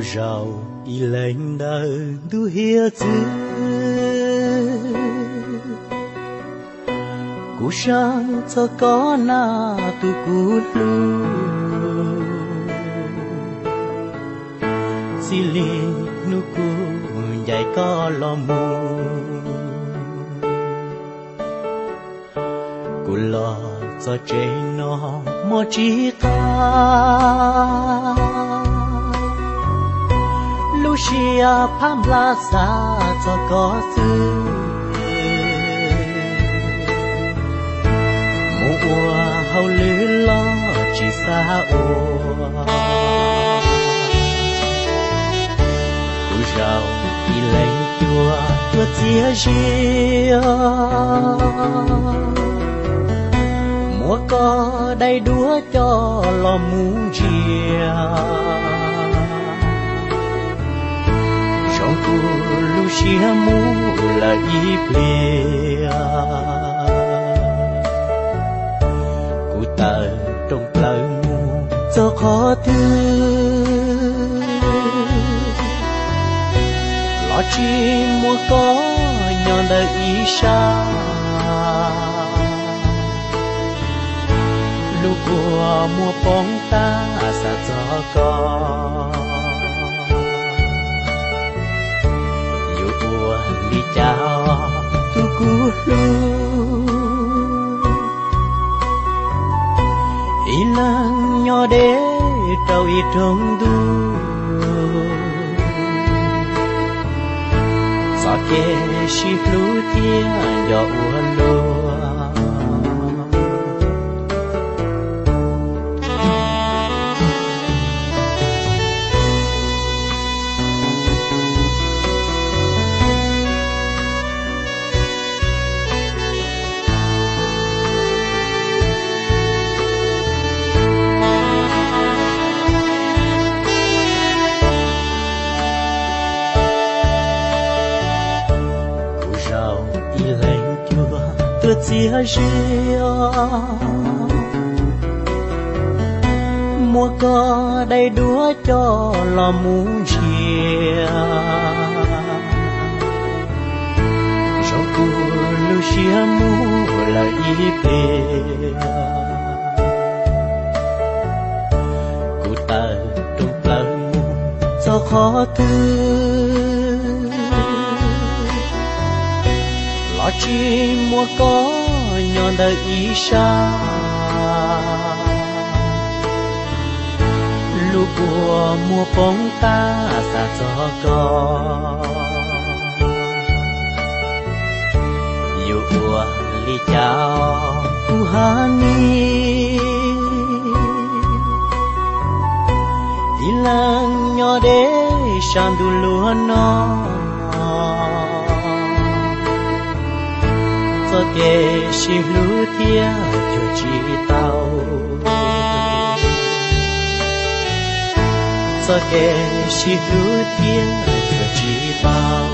Zaum ib leeg ntawm ntuj hiav txwv, kuv saj txog koj na tus kuv hlub. Txij li hnub kuv ncaim koj los mus, kuv los txog tsev no mob tsis qab. Lub siab phab nplas xav txog koj xwb, mus ua hauj lwm los tsis xav ua. Kuv zaum ib leeg cuag tuaj txias zias, muab koj daim duab coj los mus ntsia. Zoo kuv lub siab mus lawm ib pliag, kuv tawm rooj plaws mus txog qhov twg los tsis muaj koj nyob ntawm ib sab. Lub kua muag poob tab xav txog koj, yuav ua li cas tus kuv hlub. Ib leeg nyob deb rau ib rooj ntuj, txoj kev sib hlub thiab nco ua luaj. Kuv zaum ib leeg cuag tuaj txias zias, muab koj daim duab coj los mus ntsia. Zoo kuv lub siab mus lawm ib pliag, kuv tawm rooj plaws mus txog qhov twg los tsis muaj koj nyob ntawm ib sab. Lub kua muag poob tab xav txog koj, yuav ua li cas kuv hab ni. Ib leeg nyob deb sab ntuj luag no, txoj kev sib hlub thiab cuag tsis tau, txoj kev sib hlub thiab cuag tsis tau.